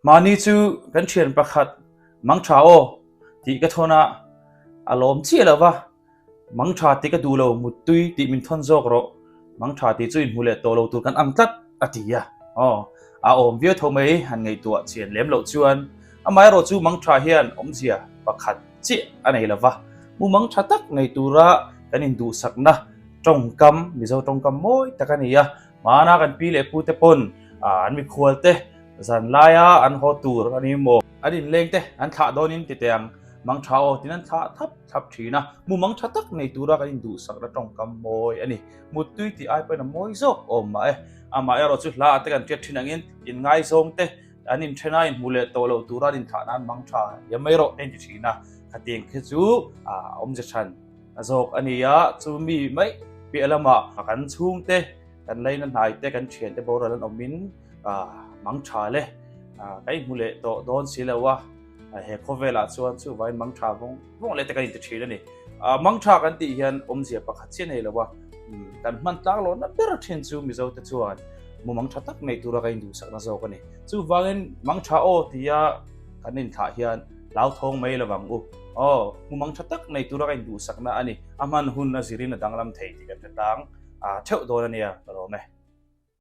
Mahni chu kan thian pakhat mang tha aw tih ka thawn a, a lawm chiah lo va, mang tha tih ka duh lo muttui tih min thawn zawk rawh, mang tha tih chu inhmu leh tawh lo tur kan ang tlat a ti a. Aw, a awm viau tho mai han ngaihtuah chian lem loh chuan amaherawh chu mang tha hian awmzia pakhat chiah a nei lo va, mumang tha tak nei tura kan induhsakna tawngkam, Mizo tawngkam mawi tak a ni a, Hmana kan pi leh pute pawn an mikhual te zan laia an haw tur a ni maw? An inleng te an thlah dawnin ti teh ang, mang tha aw tin an thlah thap thlap thin a, mu mang tha tak nei tura kan induhsakna tawngkam mawi a ni. Muttui tih ai pawhin a mawi zawk awm mah e. Amah erawh chu hla ah te kan hriat thin angin inngaizawng te an inthen a, inhmu leh tawh loh tura an inthlah nan mang tha liam mai rawh te an ti thin a, khatiang khi chu a awmze hran. A zawk a ni a, chu mi mai piah lamah kan chhungte, kan laina hnaite, kan thiante boral an awmin mang tha le ka inhmu leh tawh dawn si lo a, he khawvelah chuan chuvain mang tha vawng vawng leh te kan inti thin a ni. Mang tha kan tih hian awmzia pakhat chiah nei lo a, kan hman tlang lohna ber thin chu Mizote chuan mumang tha tak nei tura kan induhsakna zawk a ni. Chuvangin mang tha aw tia kan inthlah hian Hlauthawng mai lo vang u. Aw, hmumang tha tak nei tura ka induhsakna a ni. A hman hun a zirin a danglam thei tih kan hre tlang theuh dawn a nia, ka lawm e.